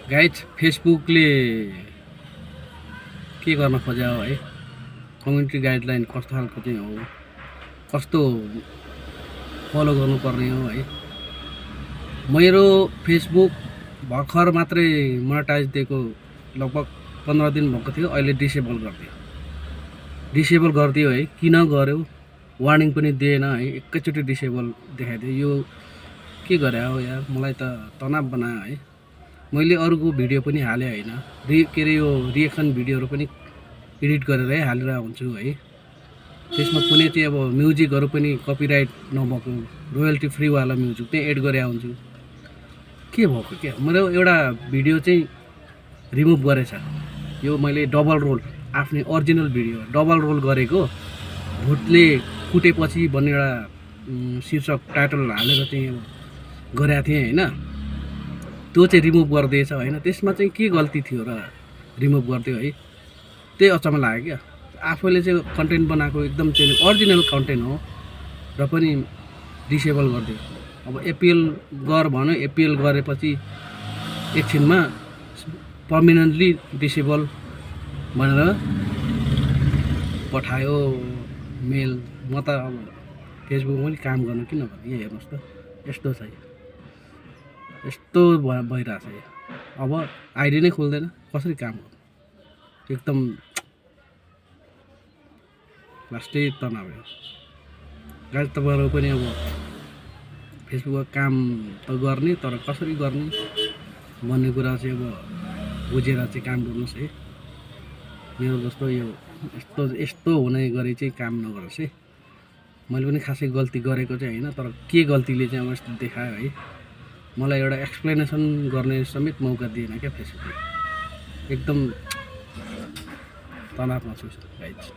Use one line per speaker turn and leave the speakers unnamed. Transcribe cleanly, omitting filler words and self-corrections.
Guys फेसबुकले के गर्न खोज्यो है, कम्युनिटी गाइडलाइन कस्तो खालको चाहिँ हो, कस्तो फलो गर्नुपर्ने हो है। मेरो फेसबुक भर्खर मात्रै मोनेटाइज दिएको लगभग 15 दिन भएको थियो। अहिले डिसेबल गरिदियो है। किन गर्यो वार्निङ पनि दिएन है, एकैचोटि डिसेबल देखाइदियो। यो के गरे हो यार, मलाई त तनाव बनायो है। मैले अरूको भिडियो पनि हाले हैन, के अरे यो रिएक्सन भिडियोहरू पनि एडिट गरेरै हालेर हुन्छु है। त्यसमा कुनै चाहिँ अब म्युजिकहरू पनि कपिराइट नभएको रोयल्टी फ्रीवाला म्युजिक चाहिँ एड गरे हुन्छु। के भएको क्या, मेरो एउटा भिडियो चाहिँ रिमुभ गरेछ। यो मैले डबल रोल, आफ्नै ओरिजिनल भिडियो डबल रोल गरेको, भूतले कुटेपछि भन्ने एउटा शीर्षक टाइटल हालेर चाहिँ गरेको थिएँ हैन। त्यो चाहिँ रिमुभ गरिदिएछ हैन। त्यसमा चाहिँ के गल्ती थियो र रिमुभ गरिदियो है, त्यही अचम्म लाग्यो क्या। आफूले चाहिँ कन्टेन्ट बनाएको एकदम चाहिँ ओरिजिनल कन्टेन्ट हो र पनि डिसेबल गरिदियो। अब एपिएल गर भन्यो, एपिएल गरेपछि एकछिनमा पर्मानेन्टली डिसेबल भनेर पठायो मेल। म त अब फेसबुकमा पनि काम गर्नु किन भने, यहाँ हेर्नुहोस् त यस्तो छ, यस्तो भइरहेछ। अब आइडी नै खोल्दैन, कसरी काम गर्नु, एकदम लास्टै तनाव हो। गाइस तपाईँहरू पनि अब फेसबुकमा काम त गर्ने, तर कसरी गर्ने भन्ने कुरा चाहिँ अब बुझेर चाहिँ काम गर्नुहोस् है। मेरो जस्तो यो यस्तो हुने गरी चाहिँ काम नगरोस् है। मैले पनि खासै गल्ती गरेको चाहिँ होइन, तर के गल्तीले चाहिँ अब यस्तो देखायो है। मलाई एउटा एक्सप्लेनेसन गर्ने समेत मौका दिएन क्या फेसबुकले। एकदम तनावमा छु गाइस।